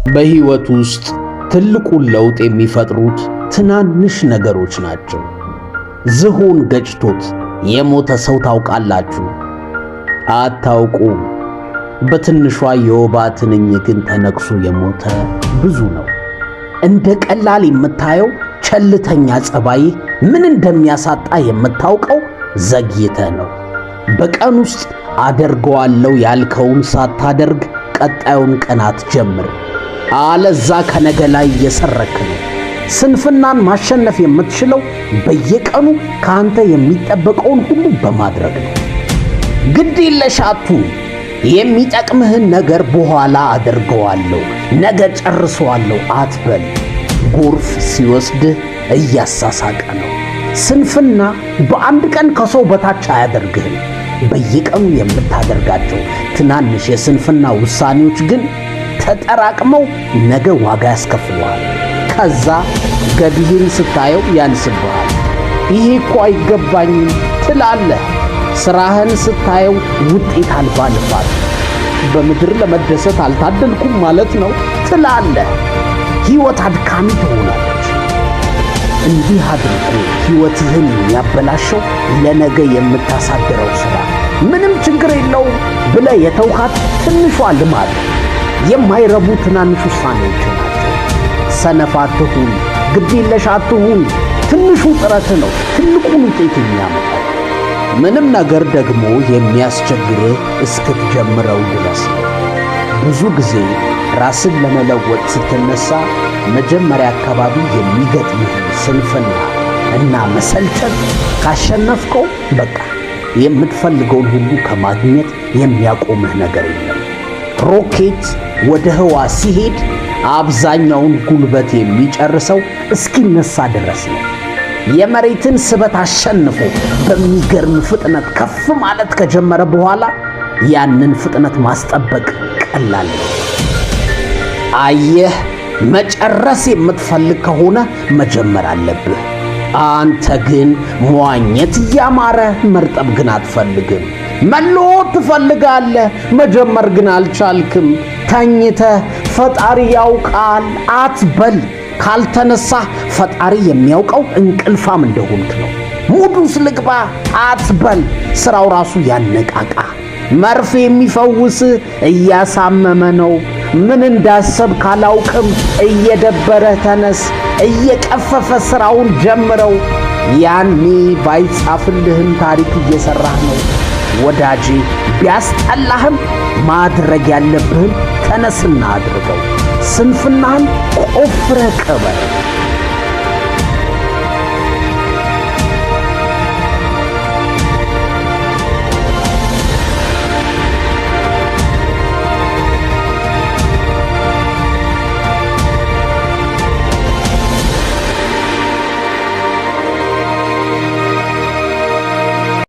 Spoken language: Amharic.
በሕይወት ውስጥ ትልቁን ለውጥ የሚፈጥሩት ትናንሽ ነገሮች ናቸው። ዝሆን ገጭቶት የሞተ ሰው ታውቃላችሁ? አታውቁም። በትንሿ የወባ ትንኝ ግን ተነክሶ የሞተ ብዙ ነው። እንደ ቀላል የምታየው ቸልተኛ ጸባይህ ምን እንደሚያሳጣ የምታውቀው ዘግይተህ ነው። በቀን ውስጥ አደርገዋለሁ ያልከውን ሳታደርግ ቀጣዩን ቀን አትጀምር። አለዛ ከነገ ላይ እየሰረክ ነው። ስንፍናን ማሸነፍ የምትችለው በየቀኑ ከአንተ የሚጠበቀውን ሁሉ በማድረግ ነው። ግድ የለሽ አትሁን። የሚጠቅምህን ነገር በኋላ አደርገዋለሁ፣ ነገ ጨርሰዋለሁ አትበል። ጎርፍ ሲወስድህ እያሳሳቀ ነው። ስንፍና በአንድ ቀን ከሰው በታች አያደርግህም። በየቀኑ የምታደርጋቸው ትናንሽ የስንፍና ውሳኔዎች ግን ተጠራቅመው ነገ ዋጋ ያስከፍሉሃል። ከዛ ገቢህን ስታየው ያንስብሃል። ይሄ እኮ አይገባኝም ትላለህ። ስራህን ስታየው ውጤት አልባ ልፋት፣ በምድር ለመደሰት አልታደልኩም ማለት ነው ትላለህ። ሕይወት አድካሚ ትሆናለች። እንዲህ አድርጎ ሕይወትህን የሚያበላሸው ለነገ የምታሳድረው ስራ፣ ምንም ችግር የለውም ብለህ የተውካት ትንሿ ልማድ፣ የማይረቡ ትናንሽ ውሳኔዎች ናቸው። ሰነፍ አትሁን፣ ግዴለሽ አትሁን። ትንሹ ጥረት ነው ትልቁን ውጤት የሚያመጣው። ምንም ነገር ደግሞ የሚያስቸግርህ እስክትጀምረው ድረስ ነው። ብዙ ጊዜ ራስን ለመለወጥ ስትነሳ መጀመሪያ አካባቢ የሚገጥምህን ስንፍና እና መሰልቸት ካሸነፍከው በቃ የምትፈልገውን ሁሉ ከማግኘት የሚያቆምህ ነገር የለም። ሮኬት ወደ ህዋ ሲሄድ አብዛኛውን ጉልበት የሚጨርሰው እስኪነሳ ድረስ ነው። የመሬትን ስበት አሸንፎ በሚገርም ፍጥነት ከፍ ማለት ከጀመረ በኋላ ያንን ፍጥነት ማስጠበቅ ቀላል ነው። አየህ፣ መጨረስ የምትፈልግ ከሆነ መጀመር አለብህ። አንተ ግን መዋኘት እያማረ መርጠብ ግን አትፈልግም። መለወጥ ትፈልጋለህ፣ መጀመር ግን አልቻልክም። ተኝተህ ፈጣሪ ያውቃል አትበል። ካልተነሳህ ፈጣሪ የሚያውቀው እንቅልፋም እንደሆንክ ነው። Mood ውስጥ ልግባ አትበል። ስራው ራሱ ያነቃቃ። መርፌ የሚፈውስ እያሳመመ ነው። ምን እንዳሰብክ አላውቅም። እየደበረህ ተነስ። እየቀፈፈ ስራውን ጀምረው። ያኔ ባይጻፍልህም ታሪክ እየሰራህ ነው። ወዳጄ፣ ቢያስጠላህም ማድረግ ያለብህን ተነስና አድርገው። ስንፍናህን ቆፍረህ ቅበር።